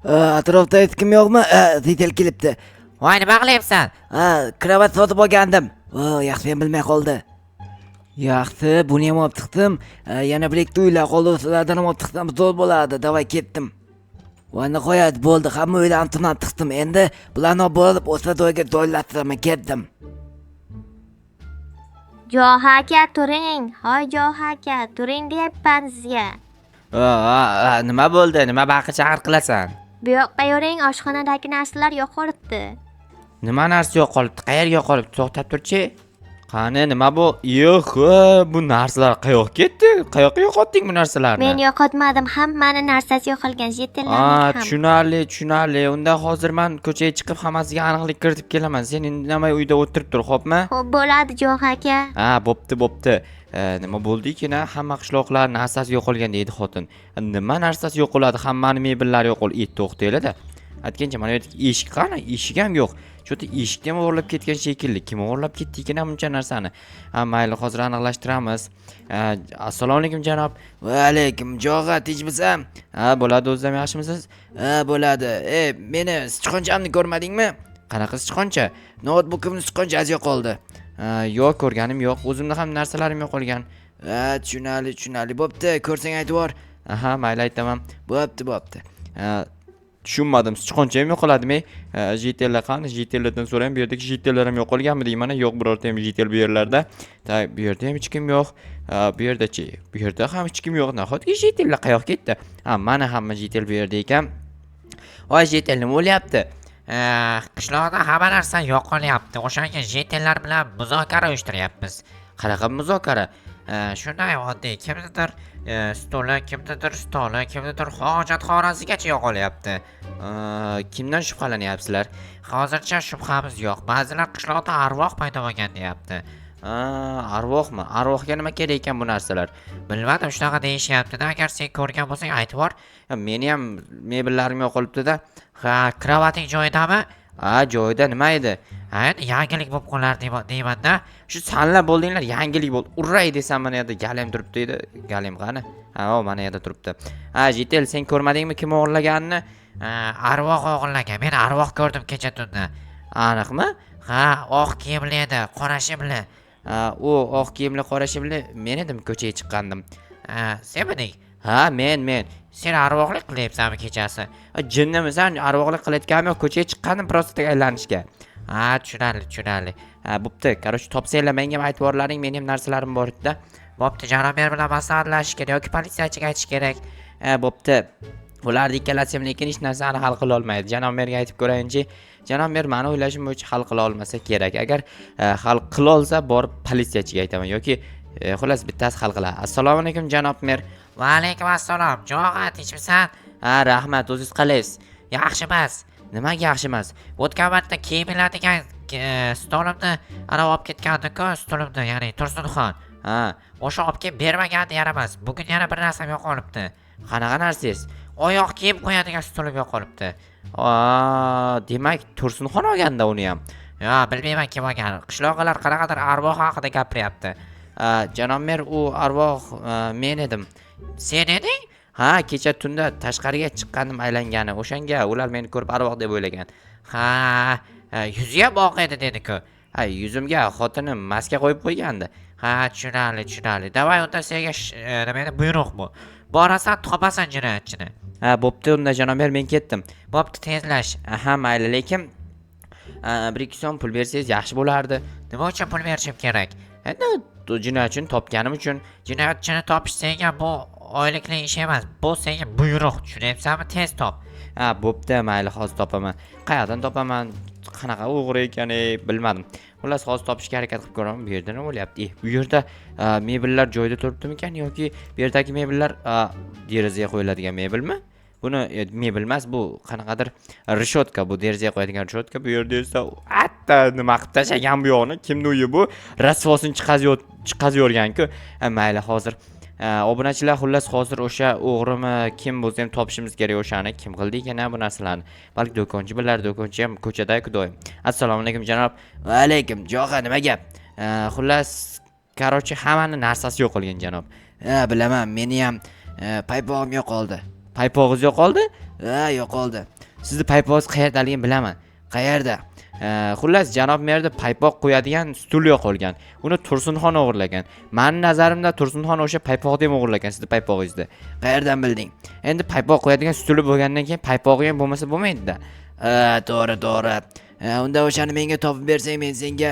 Atrofda hech kim yo'qmi? Житель kelibdi. Voy, nima qilyapsan? Ha, kravat sotib olgandim. O, yaxshi ham bilmay qoldi. Yaxshi, buni ham olib chiqdim. Yana bir ikkita uylar qoldi, ulardan ham olib chiqsam zo'r bo'ladi. Давай, ketdim. Va nihoyat bo'ldi, hamma uylarni tunab chiqdim. Endi bularni olib borib, o'sha joyga joylashtiraman, ketdim. Joha aka, turing. Hoy, Joha aka, turing deyapman sizga. Nima bo'ldi? Nima baqir chaqir qilasan? Bu yoqqa yuring, oshxonadagi narsalar yo'qolibdi. Nima narsa yo'qolibdi? Qayerga yo'qolibdi? To'xtab turchi. Qani, nima bu? Yo'q, bu narsalar qayoqqa ketdi? Qayoqqa yo'qotding bu narsalarni? Men yo'qotmadim, hammani narsasi yo'qolgan, житель larning ham. Tushunarli, tushunarli. Unda hozir man ko'chaga chiqib, hammasiga aniqlik kiritib kelaman. Sen indamay uyda o'tirib tur, xo'pmi? Xo'p, bo'ladi, Joha aka. Ha, bo'pti, bo'pti. Nima bo'ldi ekan, a? Hamma qishloqlar narsasi yo'qolgan deydi xotin. Nima narsasi yo'qoladi? Hammani mebellari yo'qol. E, to'xtanglar-da. Aytgancha, mana bu yerdagi eshik qani? Eshik ham yo'q. Что-то eshikni ham o'g'irlab ketgan shekilli. Kim o'g'irlab ketdi ekan buncha narsani? Ha, mayli, hozir aniqlashtiramiz. Assalomu alaykum, janob. Va alaykum, Jog'a, tinchmisan? Ha, bo'ladi, o'zim yaxshimisiz? Ha, bo'ladi. E, meni sichqonchamni ko'rmadingmi? Qanaqa sichqoncha? Noutbukimni sichqonchasi yo'qoldi. Ha, yo'q, ko'rganim yo'q. O'zimni ham narsalarim yo'qolgan. Ha, tushunarli, tushunarli. Bo'pti, ko'rsang aytib yubor. Aha, mayli, aytaman. Bo'pti, bo'pti. Ha, tushunmadim, sichqoncha ham yo'qoladimi? Житель lar qani? Житель lardan so'rayman, bu yerdagi житель lar ham yo'qolganmi deyman. Yo'q, birorta ham житель bu yerlarda. Так, bu yerda ham hech kim yo'q. Ha, bu yerdachi? Bu yerda ham hech kim yo'q. Nahotki житель lar qayoqqa ketdi? Ha, mana hamma житель bu yerda ekan. Voy, житель, nima bo'lyapti? Qishloqda hamma narsa yo'qolyapti. O'shanga житель lar bilan muzokara uyushtiryapmiz. Qanaqa muzokara? Shunday oddiy, kimnidir stuli, kimnidir stoli, kimnidir hojatxonasigacha yo'qolyapti. Kimdan shubhalanyapsizlar? Hozircha shubhamiz yo'q. Ba'zilar qishloqda arvoh paydo bo'lgan deyapti. Arvohmi? Arvohga nima kerak ekan bu narsalar? Bilmadim, shunaqa deyishyapti-da. Agar sen ko'rgan bo'lsang, aytib yubor. Ya, meni ham mebellarim yo'qolibdi-da. Ha, kravating joyidami? Ha, joyida. Nima edi? Ha, endi yangilik bo'lib qolar deyman-da. Shu sanlar bo'ldinglar, yangilik bo'ldi. Uray desam, mana yerda galem turibdi edi. Galem qani? Ha, o, mana yerda turibdi. Ha, житель, sen ko'rmadingmi kim o'g'irlaganini? Ha, arvoh o'g'irlagan. Men arvoh ko'rdim kecha tunda. Aniqmi? Ha, oq kiyimli edi, qora shimli. Ha, u oq kiyimli, qora shimli men edim, ko'chaga chiqqandim. Ha, senmiding? Ha, men, men. Sen arvohlik qilyapsanmi kechasi? Ha, jinnimisan? Arvohlik qilayotganim yo'q, ko'chaga chiqqandim просто так aylanishga. Ha, tushunarli, tushunarli. Ha, bo'pti. Короче, topsanglar, menga ham aytib yuborlaring, meni ham narsalarim bor edi-da. Bo'pti, janob mer bilan maslahatlashish kerak yoki politsiyachiga aytish kerak. Ha, bo'pti. Ularni ikkalasi ham lekin hech narsani hal qila olmaydi. Janob merga aytib ko'rayinchi. Janob mer, mani o'ylashim bo'yicha, hal qila olmasa kerak. Agar hal qila olsa, borib politsiyachiga aytaman yoki xullas, bittasi hal qiladi. Assalomu alaykum, janob mer. Va alaykum assalom. Jog'a, tinchmisan? Ha, rahmat. O'zingiz qalaysiz? Yaxshi emas. Nimaga yaxshi emas? O'tgan marta kiyim iladigan stolimni ana olib ketgandi-ku, stolimni, ya'ni Tursunxon. Ha, o'sha olib kelib bermagandi yaramas. Bugun yana bir narsam yo'qolibdi. Qanaqa narsangiz? Oyoq kiyim qo'yadigan stolim yo'qolibdi. Aa, demak, Tursunxon olganda uni ham. Yo, bilmayman kim olgan. Qishloqilar qanaqadir arvoh haqida gapiryapti. Ha, janob mer, u arvoh men edim. Sen eding? Ha, kecha tunda tashqariga chiqqandim aylangani. O'shanga ular meni ko'rib arvoh deb o'ylagan. Ha, yuzi ham oq edi dedi-ku. Ha, yuzimga xotinim maska qo'yib qo'ygandi. Ha, tushunarli, tushunarli. Давай, unda senga nima edi, buyruq bu. Borasan, topasan jinoyatchini. Ha, bo'pti unda, janob mer, men ketdim. Bo'pti, tezlash. Aha, mayli, lekin 1-2 so'm pul bersangiz yaxshi bo'lardi. Nima uchun pul berishim kerak? Endi jinoyatchini topganim uchun. Jinoyatchini topish senga bu oylikli ish emas. Bu senga buyruq, tushunyapsanmi? Tez top. Ha, bo'pti, mayli, hozir topaman. Qayerdan topaman? Qanaqa o'g'ri ekan, ey, bilmadim. Xullas, hozir topishga harakat qilib ko'raman. Bu yerda nima bo'lyapti? E, bu yerda mebellar joyida turibdimikan yoki bu yerdagi mebellar derazaga qo'yiladigan mebelmi? Buni mebel emas, bu qanaqadir решётка, bu derazaga qo'yadigan решётка. Bu yerda esa atta nima qilib tashlagan bu yoqni? Kimni uyi bu? Rasvosini chiqazib yuborgan-ku. Ha, mayli, hozir obunachilar, xullas, hozir o'sha o'g'rimi, kim bo'lsa ham topishimiz kerak o'shani. Kim qildi ekan bu narsalarni? Balki do'konchi bilar, do'konchi ham ko'chada-ku doim. Assalomu alaykum, janob. Va alaykum, Jog'a, nima gap? Xullas, короче, hammani narsasi yo'qolgan, janob. Ha, bilaman, meni ham paypog'im yo'qoldi. Paypog'ingiz yo'qoldi? Ha, yo'qoldi. Sizni paypog'ingiz qayerdaligini bilaman. Qayerda? Xullas, janob merda paypoq qo'yadigan stul yo'qolgan. Uni Tursunxon o'g'irlagan. Mani nazarimda Tursunxon o'sha paypoqni ham o'g'irlagan, sizni paypog'ingizni. Qayerdan bilding? Endi paypoq qo'yadigan stuli bo'lgandan keyin paypog'i ham bo'lmasa bo'lmaydi-da. Ha, to'g'ri, to'g'ri. Ha, unda o'shani menga topib bersang, men senga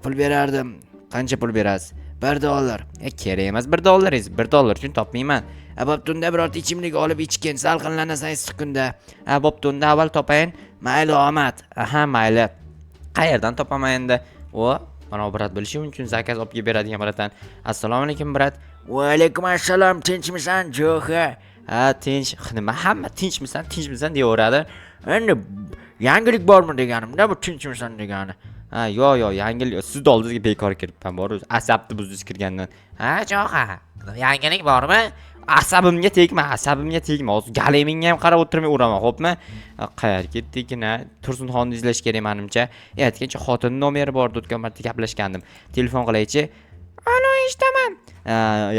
pul berardim. Qancha pul berasiz? 1 dollar. Kerak emas 1 dollaringiz. 1 dollar uchun topmayman. Ha, bo'pti, unda birorta ichimlik olib ichgin, salqinlanasan issiq kunda. Ha, bo'pti, unda avval topayin. Mayli, omad. Aha, mayli. Qayerdan topaman endi? O, mana bu брат bilishi mumkin, заказ olib kelib beradigan братан. Assalomu alaykum, брат. Va alaykum assalom, tinchmisan, Jo'xa? Ha, tinch. Nima hamma tinchmisan, tinchmisan deyaveradi. Endi yangilik bormi deganimda bu tinchmisan degani. Ha, yo'q, yo'q, yangilik. Sizni oldingizga bekor kiribman, bor o'zi. Asabni buzdingiz kirgandan. Ha, Jo'xa, yangilik bormi? Asabimga tegma, asabimga tegma. Hozir galimingga ham qarab o'tirmay uraman, xo'pmi? Qayerga ketdik-a? Tursunxonni izlash kerak menimcha. Aytgancha xotinning nomeri bor, o'tgan marta gaplashgandim. Telefon qilaychi. Alo, eshitaman.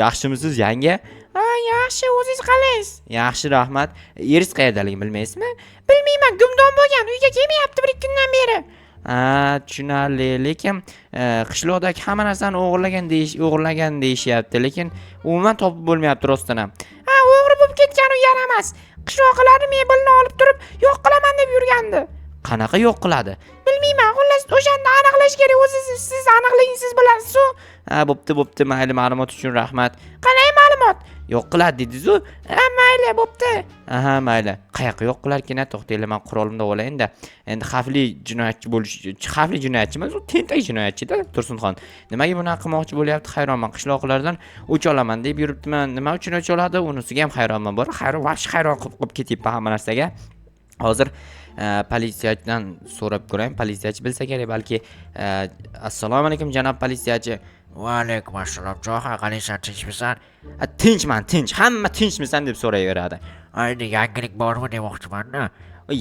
Yaxshimisiz, yanga? Ha, yaxshi, o'zingiz qalaysiz? Yaxshi, rahmat. Eringiz qayerdaligini bilmaysizmi? Bilmayman, gumdon bo'lgan, uyga kelmayapti bir ikki kundan beri. Ha, tushunarli, lekin qishloqdagi hamma narsani o'g'irlagan deyishyapti, lekin umuman topib bo'lmayapti rostdan ham. Ha, o'g'ri bo'lib ketgan u yaramas. Qishloqilarni mebelni olib turib yo'q qilaman deb yurgandi. Qanaqa yo'q qiladi? Bilmayman, xullas o'shanda aniqlash kerak, o'zi siz aniqlang, siz bilasiz-ku. Ha, bo'pti, bo'pti, mayli, ma'lumot uchun rahmat. Qanday ma'lumot? Yo'q qiladi dedingiz-ku. Ha, mayli, bo'pti. Aha, mayli. Qayoqqa yo'q qilarkin? To'xtanglar, men qurolimni olayin-da. Endi xavfli jinoyatchi bo'lish, xavfli jinoyatchi emas, u tentak jinoyatchi-da Tursunxon. Nimaga bunaqa qilmoqchi bo'lyapti, hayronman. Qishloqlardan o'ch olaman deb yuribdiman. Nima uchun o'ch oladi? Unisiga ham hayronman. Bor, hayron, вообще hayron qilib ketyapman hamma narsaga. Hozir politsiyachidan so'rab ko'rayin. Politsiyachi bilsa kerak balki. Assalomu alaykum, janob politsiyachi. Va alaykum assalom, Jo'xa, qalaysan, tinchmisan? Ha, tinchman, tinch. Hamma tinchmisan deb so'rayveradi. Endi yangilik bormi demoqchiman-da.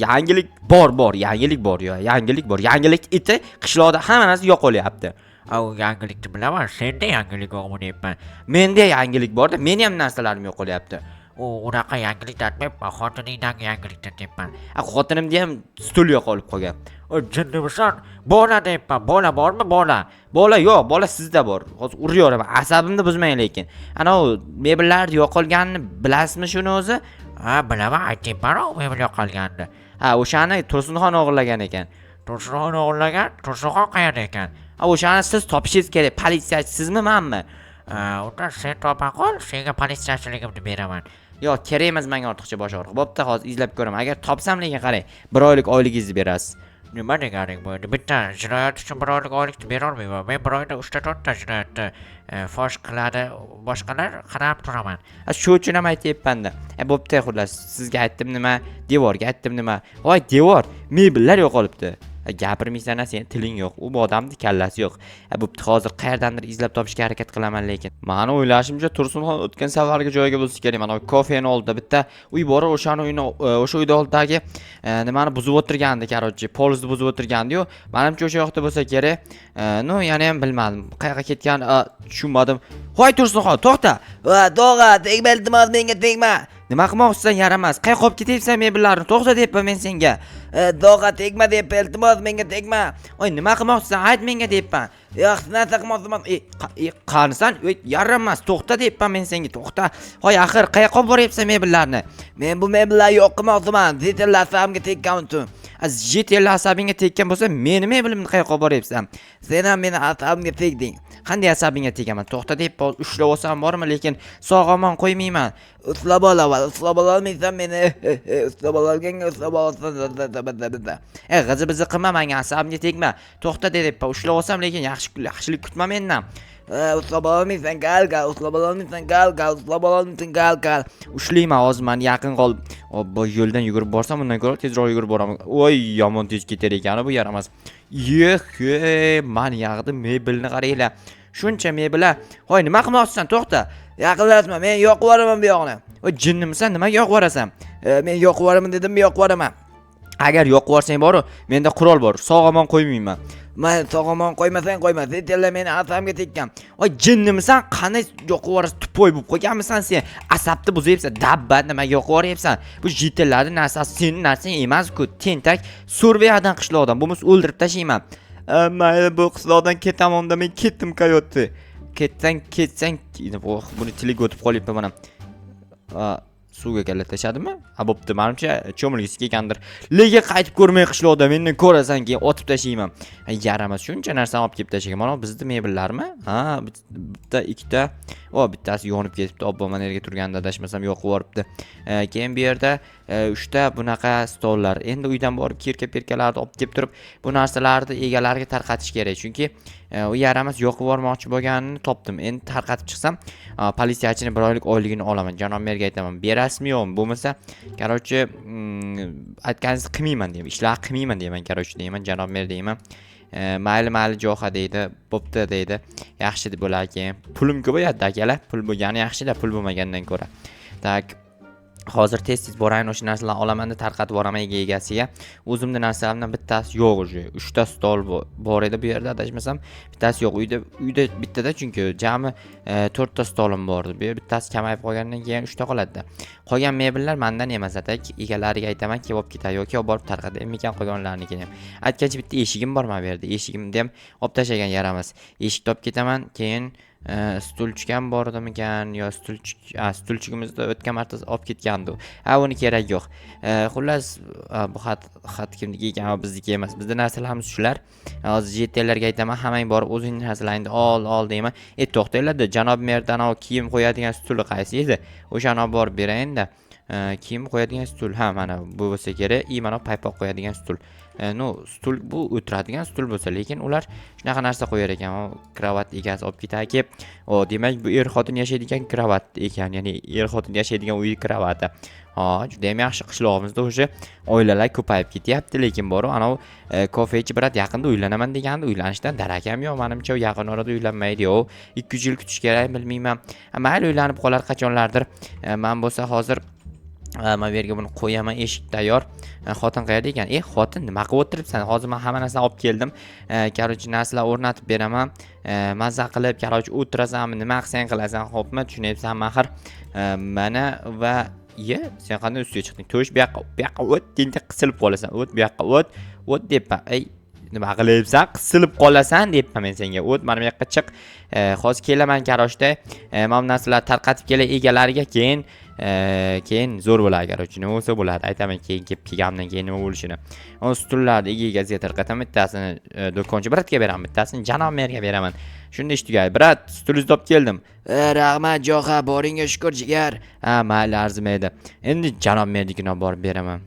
Yangilik bor, bor, yangilik bor, yo, yangilik bor. Yangilik iti qishloqda hamma narsa yo'qolyapti. A, u yangilikni bilaman, senda yangilik yo'qmi deyapman. Menda yangilik bor-da, meni ham narsalarim yo'qolyapti. U unaqa yangilik aytmayapman, xotiningdan yangilikni deyapman. A, xotinimda ham stul yo'qolib qolgan. O, jinnimisan? Bola deyapman, bola bormi, bola? Bola yo'q, bola sizda bor. Hozir uraveraman, asabimni buzmang lekin. Ana u mebellar yo'qolganini bilasizmi shuni o'zi? Ha, bilaman, aytyapman-ku, mebel yo'qolganini. Ha, o'shani Tursunxon o'g'irlagan ekan. Tursunxon o'g'irlagan? Tursunxon qayerda ekan? Ha, o'shani siz topishingiz kerak. Politsiyachi sizmi, manmi? Ha, unda sen topa qol, senga politsiyachiligimni beraman. Yo'q, kerak emas menga ortiqcha bosh og'riq. Bo'pti, hozir izlab ko'raman. Agar topsam lekin qarang, bir oylik oyligingizni berasiz. Nima deganing bu endi? Bitta jinoyat uchun bir oylik oylikni berolmayman. Men bir oyda 3 ta 4 ta jinoyatni fosh qiladi, boshqalar qarab turaman. Ha, shu uchun ham aytyapman-da. Bo'pti, xullas, sizga aytdim nima, devorga aytdim nima. Voy, devor, mebellar yo'qolibdi. Gapirmaysan, sen tiling yo'q. U odamning kallasi yo'q. Bo'pti, hozir qayerdandir izlab topishga harakat qilaman lekin. Mani o'ylashimcha Tursunxon o'tgan safargi joyiga bo'lsa kerak. Mana kofeni oldida bitta uy bor, o'shani uyini, o'sha uyda oldidagi nimani buzib o'tirgandi, короче, polizni buzib o'tirgandi-yu. Menimcha o'sha yoqda bo'lsa kerak. Ну, yana ham bilmadim. Qayerga ketgan, tushunmadim. Voy Tursunxon, to'xta. Va, to'g'a, tegma, iltimos, menga tegma. Nima qilmoqchisan, yaramas? Qayerga olib ketyapsan mebellarni? To'xta deyapman men senga. To'g'a, tegma deb, iltimos, menga tegma. Oy, nima qilmoqchisan? Ayt menga deyapman. Yo'q, narsa qilmoqchiman. Qanisan? Ey, yaramas, to'xta deyapman men senga, to'xta. Voy, axir, qayerga olib boryapsan mebellarni? Men bu mebellarni yo'q qilmoqchiman. Житель asabimga tekkan uchun. Житель asabingga tekkan bo'lsa, meni mebelimni qayerga olib boryapsan? Sen ham meni asabimga tegding. Qanday asabingga tegaman? To'xta deb ushlab olsam bormi, lekin sog' omon qo'ymayman. Ushlab ol avval, ushlab ololmaysan meni. Ushlab olganga ushlab olasan. G'izi bizi qilma menga, asabimga tegma. To'xta deb ushlab olsam, lekin yaxshi yaxshilik kutma mendan. Ushlab ololmaysan, gal gal, ushlab ololmaysan, gal gal, ushlab ololmaysan, gal gal. Ushlayman hozir, man yaqin qolib. Obbo, yo'ldan yugurib borsam, undan ko'ra tezroq yugurib boraman. Voy, yomon tez ketar ekan bu yaramas. Yeh, man yog'di mebelni qaranglar. Shuncha mebel. Voy, nima qilmoqchisan? To'xta. Yaqinlashma, men yo'q yuboraman bu yoqni. Voy, jinnimisan? Nimaga yo'q yuborasan? Men yo'q yuboraman dedim, yo'q yuboraman. Agar yoqib yuborsang boru, menda qurol bor, sog' omon qo'ymayman. Mayli, sog' omon qo'ymasang qo'yma, sen meni asabimga tekkan. Voy, jinnimisan? Qanday yoqib yuborasiz? Тупой bo'lib qolganmisan sen? Asabni buzyapsan. Dabba, nimaga yoqib yuboryapsan? Bu житель larni narsasi, seni narsang emas-ku. Tentak, so'r bu yoqdan, qishloqdan. Bo'lmasa o'ldirib tashlayman. Mayli, bu qishloqdan ketaman unda, men ketdim, койоте. Ketsang, ketsang, oh, buni tiliga o'tib qolyapman mana. Suvga kallatashadimi? Ha, bo'pti, manimcha cho'milgisi kelgandir. Lekin qaytib ko'rmay qishloqda mendan ko'rasan, keyin otib tashlayman. Yaramas, shuncha narsani olib kelib tashlagan. Mana bu bizni mebellarmi? Ha, bitta, ikkita. O, bittasi yonib ketibdi. Obbo, mana yerga turganda adashmasam yoqib yuboribdi. Keyin bu yerda uchta bunaqa stollar. Endi uydan borib kirka pirkalarni olib kelib turib, bu narsalarni egalariga tarqatish kerak. Chunki u yaramas yoqib yubormoqchi bo'lganini topdim. Endi tarqatib chiqsam, politsiyachini bir oylik oyligini olaman. Janob merga aytaman, berasizmi, yo'qmi? Bo'lmasa, короче, aytganingizni qilmayman deyman. Ishlar qilmayman deyman, короче, deyman, janob mer deyman. Mayli, mayli, Jo'xa deydi. Bo'pti deydi. Yaxshi deb bo'lar keyin. Pulim ko'payadi, akalar. Pul bo'lgani yaxshida, pul bo'lmagandan ko'ra. Так. Hozir tez tez borayin, o'sha narsalarni olamanda tarqatib yuboraman egasiga. O'zimni narsalarimdan bittasi yo'q уже. Uchta stol bor edi bu yerda, adashmasam, bittasi yo'q. Uyda bittada, chunki jami to'rtta stolim bor edi. Bu yer bittasi kamayib qolgandan keyin uchta qoladida. Qolgan mebellar mandan emas, atak egalariga aytaman, kelib olib ketadi yoki olib borib tarqataymikan qolganlarnikini ham. Aytgancha, bitta eshigim bor mana bu yerda. Eshigimni ham olib tashlagan yaramas. Eshikni olib ketaman, keyin стульчик ham bor edimikan yo стульчик, a, стульчик imizni o'tgan marta olib ketgandi u. Ha, uni keragi yo'q. Xullas, bu xat kimniki ekan, u bizniki emas. Bizni narsalarimiz shular. Hozir житель larga aytaman, hammang borib o'zingning narsalaringni ol, ol deyman. E, to'xtanglar-da, janob merdan kiyim qo'yadigan stuli qaysi edi? O'shani olib borib berayin-da. Kiyim qo'yadigan stul. Ha, mana bu bo'lsa kerak. И mana paypoq qo'yadigan stul. Ну, stul bu o'tiradigan stul bo'lsa, lekin ular shunaqa narsa qo'yar ekan. U kravat egasi olib ketadi kelib. O, demak, bu er xotin yashaydigan kravat ekan, ya'ni er xotin yashaydigan uy kravati. Ha, juda ham yaxshi, qishlog'imizda уже oilalar ko'payib ketyapti, lekin boru anavi kofechi брат yaqinda uylanaman degandi, uylanishdan darak ham yo'q. Manimcha, u yaqin orada uylanmaydi, yo'q. 2-3 yil kutish kerak, bilmayman. Ha, mayli, uylanib qolar qachonlardir. Man bo'lsa hozir mana bu yerga buni qo'yaman, eshik tayyor. Xotin qayerda ekan? E, xotin, nima qilib o'tiribsan? Hozir man hamma narsani olib keldim. Короче, narsalar o'rnatib beraman. Mazza qilib, короче, o'tirasanmi, nima qilsang qilasan, xo'pmi? Tushunyapsanmi axir? Mana va ye, sen qanday ustiga chiqding? To'sh, bu yoqqa, bu yoqqa o't, tentak, qisilib qolasan. O't, bu yoqqa o't, o't deyapman. Ey, nima qilyapsan? Qisilib qolasan deyapman men senga. O't, mana bu yoqqa chiq. Hozir kelaman, короче. Mana bu narsalarni tarqatib kelay egalariga, keyin zo'r bo'ladi, короче, nima bo'lsa bo'ladi, aytaman keyin kelib kelganimdan keyin nima bo'lishini. O stullarni egasiga tarqataman, bittasini do'konchi брат ga beraman, bittasini janob merga beraman. Shunda ish tugaydi. Брат, stulingizni olib keldim. Rahmat, Jo'xa, boringga shukur, jigar. Ha, mayli, arzimaydi. Endi janob mernikini olib borib beraman.